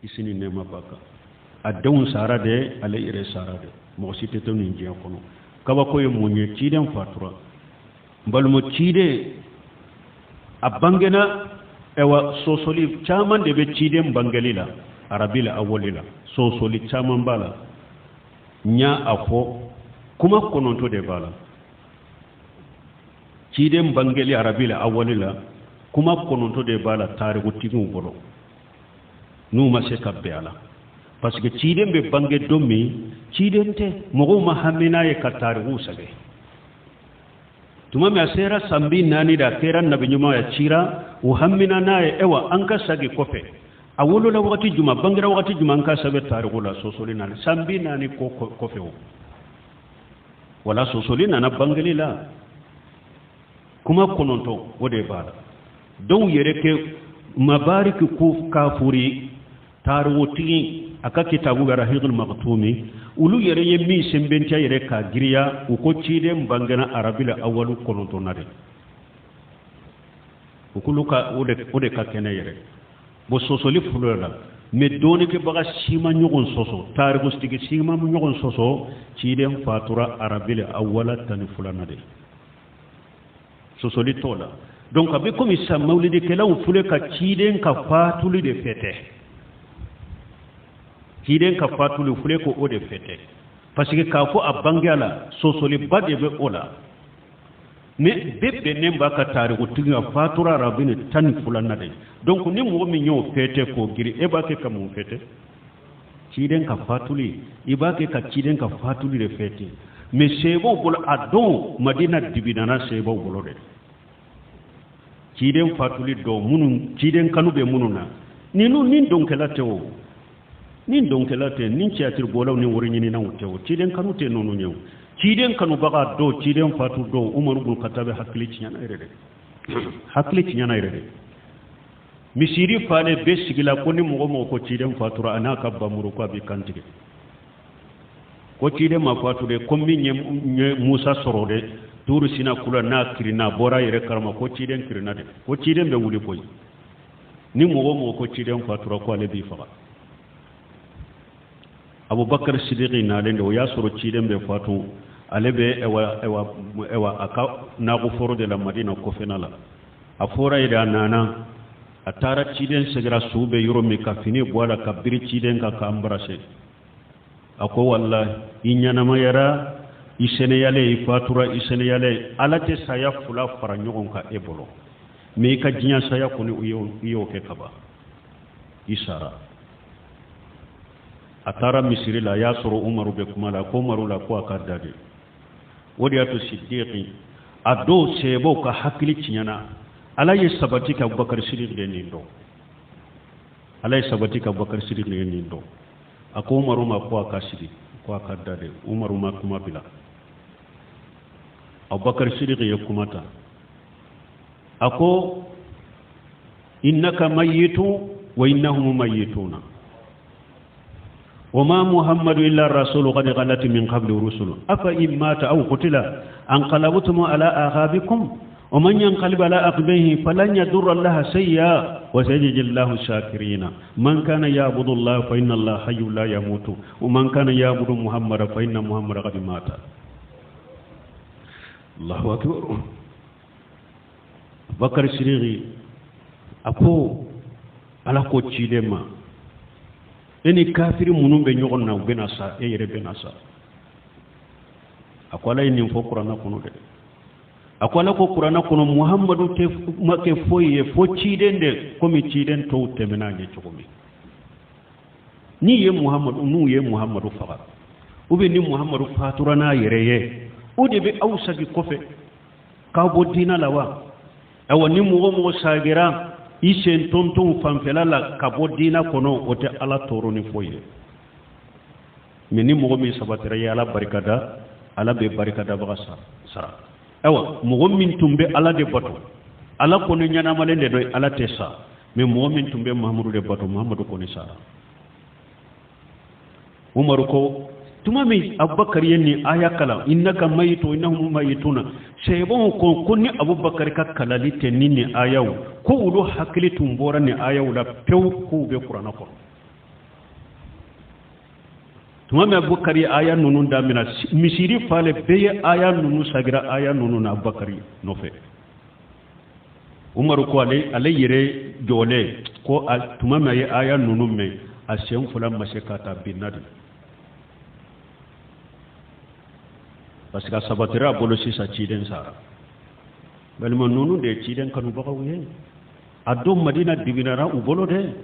Kisi ni nɛɛma b'a kan. A denw sara de, ale yɛrɛ sara de, mɔgɔ si tɛ to nin diɲɛ kɔnɔ. Kabako ye mun ye? Ciden fatura. N balima, ciden a bangena. Ayiwa, sɔsɔli caman de bɛ ciden bangeli la arabila awali la, sɔsɔli caman b'a la. N y'a a fɔ, kuma 9 de b'a la. Ciden bangeli arabila awali la, kuma 9 de b'a la tarikutigiw bolo, n'u ma se ka bɛn a la, parce que ciden bɛ bange don min, ciden tɛ, mɔgɔw ma hami n'a ye ka tarikuw sɛbɛn. Tuma min a sera san 40 de, a kɛra nabi ɲuman ye, a cira, u hamina n'a ye. Ewa, an ka sagi kɔfɛ, a wolola wagati juma, bangera wagati juma, an ka sɛbɛn tariku la? Sɔsɔli nana san 40 ko kɔfɛ. O wala sɔsɔli nana bangeli la, kuma 9, o de b'a la. Dɔw yɛrɛ kɛ mabariki ko kafuri tarikutigi a ka kitabu Rahikul Makutumi, olu yɛrɛ ye min sɛnbɛntiya yɛrɛ k'a giriya, u ko ciden bangena arabila awalu 9 na de. U k'olu ka o de ka kɛnɛ yɛrɛ bon. Sɔsɔli fɔlɔ la, mɛ dɔɔnikɛbaga si ma ɲɔgɔn sɔsɔ, tarikutigi si ma ɲɔgɔn sɔsɔ, ciden fatura arabila awala 12nan de, sɔsɔli t'o la. Donc a bɛ komi sisan mawulidikɛlaw filɛ ka ciden ka fatuli de fêter, ciden ka fatuli filɛ ko o de fêter, parce que k'a fɔ a bangeya la, sɔsɔliba de bɛ o la. Mais bɛɛ bɛnnen b'a ka tarikutigi a fatura arabi ni 12nan de. Donc ni mɔgɔ min y'o fêter k'o giri, e b'a kɛ ka mun fêter? Ciden ka fatuli, i b'a kɛ ka ciden ka fatuli de fêter. Mais seebaw bolo, a don Madina dibi nana seebaw bolo dɛ. Ciden fatuli dɔn minnu, ciden kanu bɛ minnu na, ninnu ni dɔnkɛla tɛ o, ni dɔnkɛla tɛ, ni théâtre bɔlaw ni wari ɲininaw tɛ o, ciden kanu tɛ ninnu ye o. Ciden kanubaga dɔw, ciden fatu dɔw, Umaru bun Katabe hakili tiɲɛna yɛrɛ de, hakili tiɲɛna yɛrɛ de. Misiri falen bɛɛ sigila ko ni mɔgɔ mɔgɔ ko ciden fatura, a n'a ka bamuru ko a b'i kantigɛ, ko ciden ma fatu de, ko min ye Musa sɔrɔ de Turu Sina kula, n'a kirinna, a bɔra a yɛrɛ kalama ko ciden kirinna de, ko ciden bɛ wuli koyi. Ni mɔgɔ mɔgɔ ko ciden fatura, ko ale b'i faga. Abubakar Sidiki nalen de, o y'a sɔrɔ ciden bɛ fatu, ale bɛ ɛwa ɛwa ɛwa a ka nakɔforo de la Madina kɔfɛna la. A fɔra ye de, a nana, a taara ciden sɛgɛrɛ su bɛ yɔrɔ min, ka fini bɔ a la ka biri ciden kan k'a embrasser. A ko: "Walahi, i ɲɛnamayara i sɛnɛyalen, i fatura i sɛnɛyalen. Ala tɛ saya fila fara ɲɔgɔn kan e bolo, mɛ i ka diɲɛ saya kɔni, i y'o kɛ kaban, i sara." A taara misiri la, a y'a sɔrɔ Umaru bɛ kuma la. Ko Umaru la ko a ka da de. O de y'a to Sidiki a dɔw sɛbɛw ka hakili tiɲɛna. Ala ye sabati ka Abubakar Sidiki de nin dɔn, Ala ye sabati ka Abubakar Sidiki de nin dɔn. A ko Umaru ma ko a ka sigi, ko a ka da de. Umaru ma kuma bila. Abubakar Sidiki ye kuma ta, a ko: "Innaka mayitu wa innahum mayituna وما محمد إلا رسول قد خلت من قبل رسل أفإن مات أو قتل انقلبتم على أعقابكم ومن ينقلب على عقبيه فلن يضر الله شيئا وسيجزي الله الشاكرين. من كان يعبد الله فإن الله حي لا يموت ومن كان يعبد محمد فإن محمد قد مات." الله أكبر. Bakar Sidiki a ko Ala ko ciden ma: e ni kafiri minnu bɛ ɲɔgɔn na, u bɛna sa, e yɛrɛ bɛna sa. A ko Ala ye nin fɔ kuranna kɔnɔ dɛ. A ko Ala ko kuranna kɔnɔ, Muhamadu tɛ ma kɛ foyi ye fo ciden de, komi ciden tɔw tɛmɛna ɲɛ cogo min. N'i ye Muhamadu, n'u ye Muhamadu faga, ou bien ni Muhamadu fatura n'a yɛrɛ ye, o de bɛ aw sagi kɔfɛ k'aw bɔ diinɛ la wa? Ayiwa, ni mɔgɔ mɔgɔ sagira i sen tontonw fanfɛla la ka bɔ diinɛ kɔnɔ, o tɛ Ala tɔɔrɔ ni foyi ye. Mɛ ni mɔgɔ min sabatira, i ye Ala barikada, Ala bɛ barikadabaga sara. Ayiwa, mɔgɔ min tun bɛ Ala de bato, Ala kɔni ɲɛnamalen de don, Ala tɛ sa. Mɛ mɔgɔ min tun bɛ Mahamadu de bato, Mahamadu kɔni sara. Umaru ko tuma min Abubakar ye nin aya kalan, "Innaka mayitu innahum mayituna", sɛbɛnw ko ko ni Abubakar ka kalali tɛ ni nin ayaw ko, olu hakili tun bɔra nin ayaw la pewu, k'u bɛ kuranna kɔnɔ. Tuma min Abubakari ye aya ninnu damina, misiri falen bɛɛ ye aya ninnu sagira aya ninnu na Abubakari nɔfɛ. Umaru ko ale ale yɛrɛ jɔlen ko a tuma min a ye aya ninnu mɛn, a sen fila ma se ka ta, binna de, parce que a sabatira a bolo sisan ciden sara. Balima, ninnu de ye ciden kanubagaw ye. A don Madina dibinara u bolo dɛ,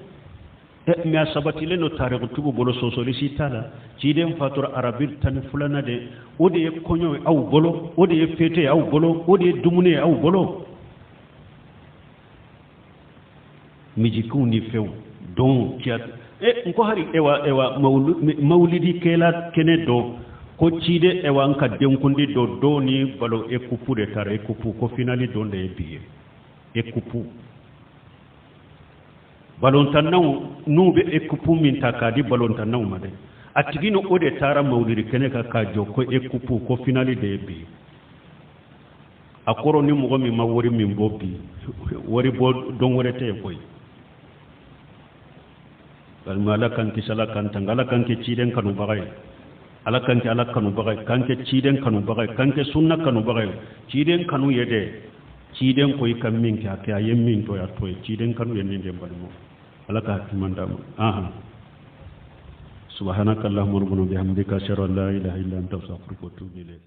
mais a sabatilen don tarikutigiw bolo, sɔsɔli si t'a la. Ciden fatura arabi 12nan de, o de ye kɔɲɔ ye aw bolo, o de ye fête ye aw bolo, o de ye dumuni ye aw bolo, mijikiw ni fɛnw don théâtre. N ko hari ewa ewa mawulidikɛla kɛnɛ dɔ ko ciden ewa n ka denkundi dɔ dɔw ni balo ekupu de taara ekupu ko finali don de ye bi ye. Ekupu balontannaw n'u bɛ ekupu min ta k'a di balontannaw ma dɛ, a tigi ni o de taara mawulidi kɛnɛ kan k'a jɔ ko ekupu ko finali de ye bi ye. A kɔrɔ ni mɔgɔ min ma wari min bɔ bi, wari bɔ don wɛrɛ tɛ yen koyi. Balima, Ala k'an kisi, Ala k'an tanga, Ala k'an kɛ ciden kanubaga ye, Ala k'an kɛ Ala kanubaga ye, k'an kɛ ciden kanubaga ye, k'an kɛ sunna kanubaga ye. Ciden kanu ye dɛ, ciden ko i ka min kɛ, a kɛ, a ye min to, a to ye. Ciden kanu ye nin de, balimaw. Ala ka hakili d'an ma. Ahan, subhanaka allahumma rabbana bihamdika, ashhadu an la ilaha illa anta, astaghfiruka wa atubu ilayk.